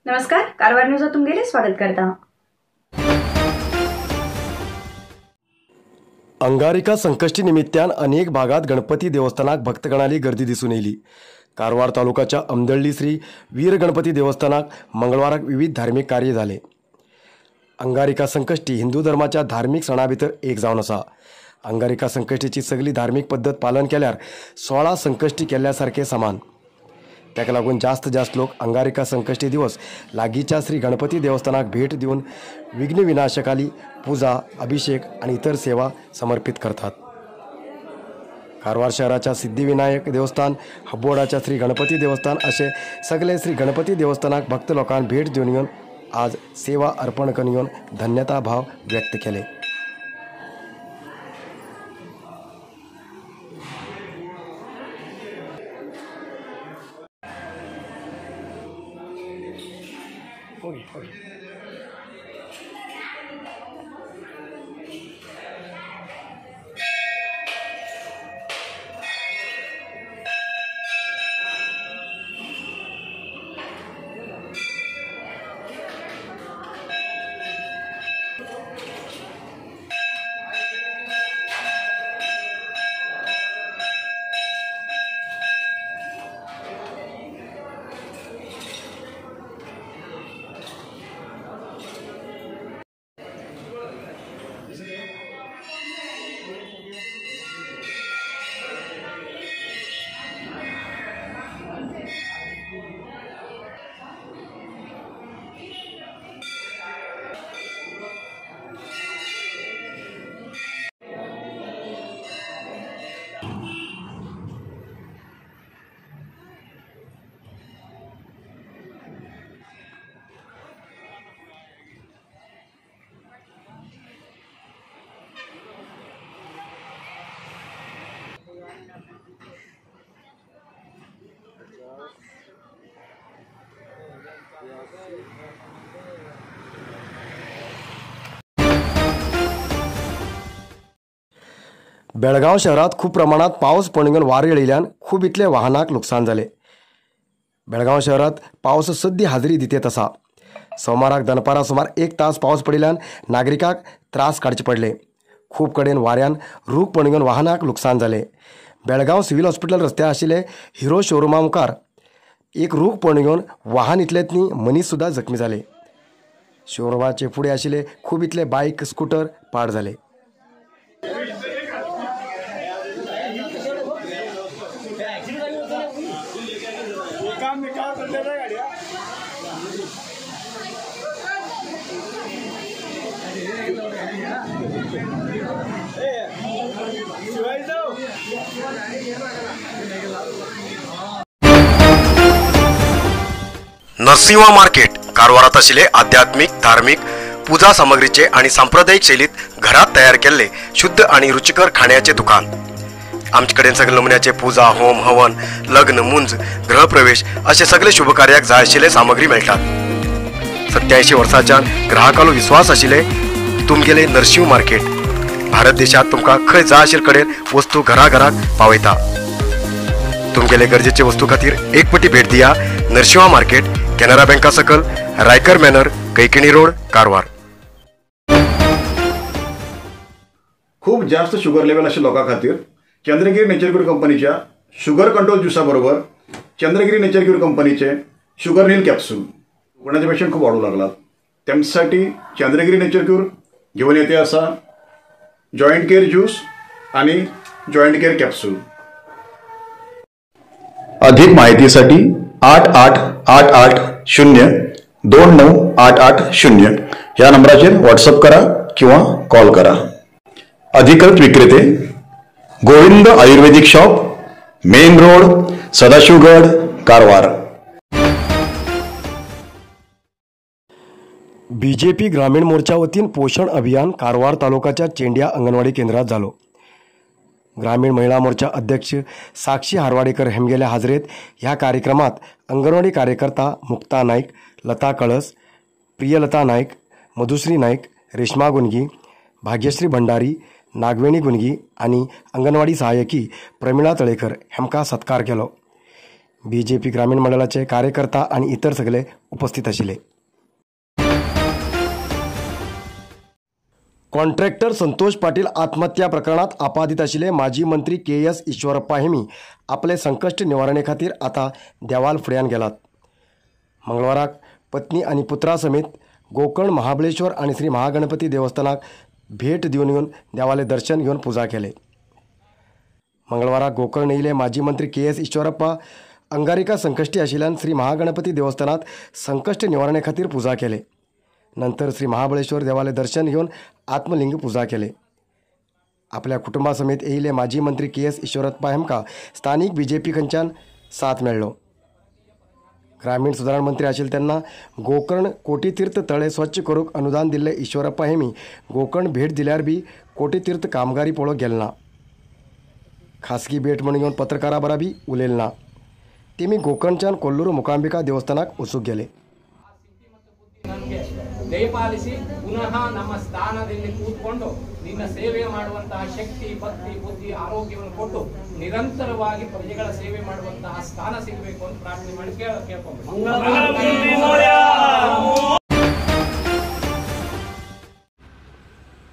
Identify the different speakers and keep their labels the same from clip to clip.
Speaker 1: नमस्कार, कारवार न्यूजात तुमगेले स्वागत करता।
Speaker 2: अंगारिका संकष्टी निमित्तान अनेक भागात गणपती देवस्थानाक भक्तगणाली गर्दी दिसून येयली। कारवार तालुकाच्या अमदळ्ळी श्री वीर गणपती देवस्थानाक मंगळवाराक विविध धार्मिक कार्य झाले। अंगारिका संकष्टी हिंदू धर्माच्या धार्मिक सणा भितर एक जावन आसा। अंगारिका संकष्टीची सगळी धार्मिक पद्दत पालन केल्यार 16 संकष्टी केल्ल्या सारखे समान। ताका लागून जास्त जास्त लोक अंगारिका संकष्टी दिवस लागींच्या श्री गणपती देवस्थानाक भेट दिवन विघ्न विनाशकाली पूजा, अभिषेक आणि इतर सेवा समर्पित करतात। कारवार शहराच्या सिद्धिविनायक देवस्थान, हब्बोडाच्या श्री गणपती देवस्थान असे सगळे श्री गणपती देवस्थानाक भक्त लोकांक भेट दिवन येवन आज सेवा अर्पण करून येवन धन्यता भाव व्यक्त केले। बेळगांव शहरात खूब प्रमाणात पावस पडून वारें येयिल्ल्यान खूब इतले वाहनाक लुकसाण जालें। बेळगांव शहरात पावस सद्दी हाजरी दितेत आसा। सोमाराक दनपारां सुमार 1 तास पावस पडिल्ल्यान नागरिकांक त्रास काडचे पडले। खूब कडेन वाऱ्यान रूख पडून वाहनाक लुकसाण जालें। बेळगांव सिव्हील हॉस्पिटल रस्त्यार आशिल्ले हिरो शोरुमा मुखार एक रूख पडून वाहन इतलेंच न्ही मनीस सुद्दां जखमी जाले। शोरुमाचे फुडें आशिल्ले खूब इतले बायक, स्कुटर पाड जाले। नरसिंहा मार्केट कारवारात आशिल्ले आध्यात्मिक, धार्मिक पूजा सामग्रीचे आणि सांप्रदायिक शैलीत घरात तयार केल्ले शुद्ध आणि रुचिकर खाण्याचे दुकान। आमचे कडेन सगळे नमुन्याचे पूजा, होम, हवन, लग्न, मुंज, गृहप्रवेश असे सगळे शुभकार्याक जाय आशिल्ले सामग्री मेळटात। 87 वर्सांच्यान ग्राहकालो विश्वास आशिल्ले तुमगेले नरसिंह मार्केट भारत देशात तुमकां खंय जाय आशिल्ले कडेन वस्तू घराघराक पावयता। तुमगेले गरजेचे वस्तू खातीर एक पटी भेट दिया नरसिंहा मार्केट, केनरा बँका सकल, रायकर मॅनर, कैकिणी रोड, कारवार।
Speaker 3: खूप जास्त शुगर लेवल अशा लोकां खातीर चंद्रगिरी नेचर क्यूर कंपनीच्या शुगर कंट्रोल ज्युसा बरोबर चंद्रगिरी नेचर क्यूर कंपनीचे शुगर नील कॅप्सूल कोणाचे पेशंट खूप वाढू लागलात त्यांच्यासाठी चंद्रगिरी नेचर क्यूर घेऊन येते असा जॉईंट केअर ज्यूस आणि जॉईंट केअर कॅप्सूल। अधिक माहितीसाठी 8 8 8 8 0 2 9 8 8 0 या नंबराचेर व्हॉट्सअप करा किंवा कॉल करा। अधिकृत विक्रेते Govind Ayurvedic shop, main road, Sadashivgad, Karwar.
Speaker 2: BJP ग्रामीण मोर्चा वतीन पोषण अभियान कारवार तालुक्याच्या चेंडिया अंगणवाडी केंद्रात झालो। ग्रामीण महिला मोर्चा अध्यक्ष साक्षी हारवाडीकर हेमगेल्या हाजरेत ह्या कार्यक्रमात अंगणवाडी कार्यकर्ता मुक्ता नाईक, लता कळस, प्रियलता नाईक, मधुश्री नाईक, रेश्मा गुनगी, भाग्यश्री भंडारी, नागवेणी गुनगी आणि अंगणवाडी सहाय्यकी प्रमिळा तळेकर हेमका सत्कार केलो। बीजेपी ग्रामीण मंडळाचे कार्यकर्ता आनी इतर सगळे उपस्थित आशिल्ले. कॉन्ट्रॅक्टर संतोष पाटील आत्महत्या प्रकरणात आपादित आशिल्ले माजी मंत्री के एस ईश्वरप्पा हेमी आपले संकश्ट निवारणे खातीर आतां देवाल फुड्यान गेलात. मंगळवाराक पत्नी आनी पुत्रा समेत गोकर्ण महाबळेश्वर आनी श्री महागणपती देवस्थानाक भेट दिवन येवन देवाले दर्शन घेवन पुजा केले. मंगळवाराक गोकर्ण येयले माजी मंत्री के एस ईश्वरप्पा अंगारिका संकश्टी आशिल्ल्यान श्री महागणपती देवस्थानात संकश्ट निवारणे खातीर पुजा केले. नंतर श्री महाबळेश्वर देवाले दर्शन घेवन आत्मलिंग पुजा केले. आपल्या कुटुंबा समेत येयले माजी मंत्री के एस ईश्वरप्पा हेमकां स्थानीक बीजेपी खंयच्यान साथ मेळ्ळो. ग्रामीण सुदारणा मंत्री आशिल्ले तेन्ना गोकर्ण कोटीतीर्थ तळे स्वच्छ करूंक अनुदान दिल्ले ईश्वरप्पा हेमी गोकर्ण भेट दिल्यार बी कोटीतीर्थ कामगारी पळोवंक गेले ना. खासगी भेट म्हणून घेवन पत्रकारां बराबर उलयले ना. तेमी गोकर्णच्यान कोल्लूर मुकांबिका देवस्थानाक वचूंक गेले.
Speaker 4: ದಯಪಾಲಿಸಿ ಪುನಃ ನಮ್ಮ ಸ್ಥಾನದಲ್ಲಿ ಕೂತ್ಕೊಂಡು ನಿನ್ನ ಸೇವೆ ಮಾಡುವಂತಹ ಶಕ್ತಿ, ಭಕ್ತಿ, ಬುದ್ಧಿ, ಆರೋಗ್ಯವನ್ನು ಕೊಟ್ಟು ನಿರಂತರವಾಗಿ ಪ್ರಜೆಗಳ ಸೇವೆ ಮಾಡುವಂತಹ ಸ್ಥಾನ ಸಿಗಬೇಕು ಅಂತ ಪ್ರಾರ್ಥನೆ ಮಾಡಿ ಕೇಳ್ಕೊಂಡ್ಬಿಡಿ.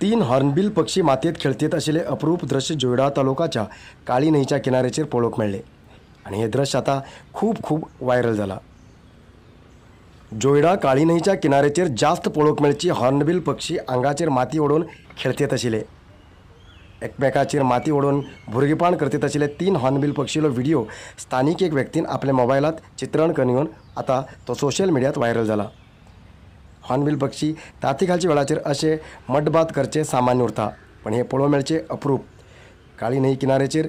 Speaker 2: 3 हॉर्नबिल पक्षी मातयेंत खेळतीत आशिल्ले अप्रूप दृश्य जोयडा तालुकाच्या काळी न्हंयच्या किनाऱ्याचेर पळोवंक मेळ्ळें आनी हें दृश्य आतां खूब खूब व्हायरल जालां. जोयडा काळी न्हंयच्या किनाऱ्याचेर जास्त पळोवंक मेळची हॉर्नबिल पक्षी आंगाचेर माती ओडून खेळतीत आशिल्ले. एकमेकाचेर माती ओडून भुरगेपण करतीत आशिल्ले 3 हॉर्नबिल पक्षीलो व्हिडिओ स्थानीक एक व्यक्तीन आपल्या मोबायलात चित्रण करून घेवन आतां तो सोशल मिडियात व्हायरल जाला. हॉर्नबिल पक्षी ताती घालच्या वेळाचेर अशें मडबात करचें सामान्य उरता, पण हें पळोवंक मेळचें अप्रूप. काळी न्हंय किनाऱ्याचेर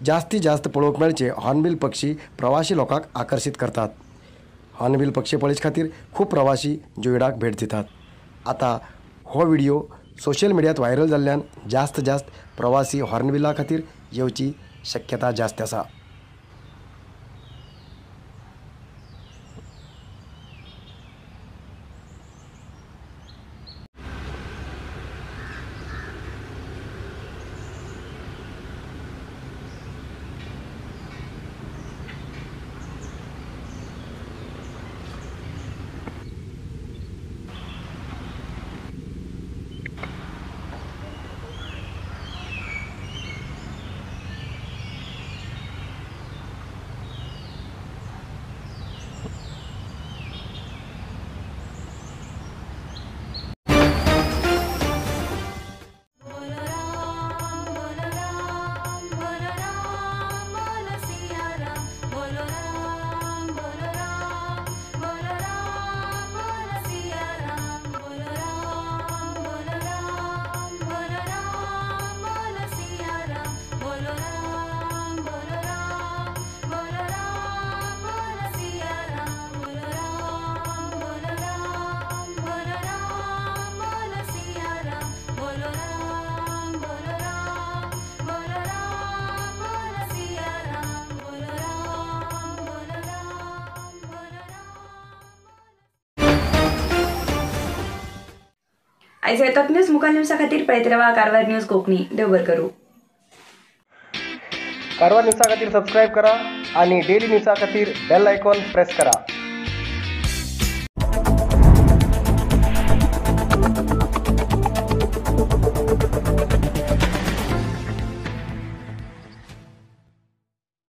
Speaker 2: जास्तीत जास्त पळोवंक मेळचे हॉर्नबिल पक्षी प्रवासी लोकांक आकर्शीत करतात. हॉर्नबिल पक्षी पळोवचे खातीर खूब प्रवासी जोयडाक भेट दितात. आतां हो व्हिडिओ सोशल मिडियात व्हायरल जाल्ल्यान जास्त जास्त प्रवासी हॉर्नबिला खातीर येवची शक्यता जास्त आसा.
Speaker 1: आयज येतात न्यूज मुखार न्यूजा खातीर पळयत रावा कारवार न्यूज कोंकणी. देव बरें करूं.
Speaker 2: कारवार न्यूजा खातीर सबस्क्रायब करा आणि डेली न्यूजा खातीर बेल आयकॉन प्रेस करा.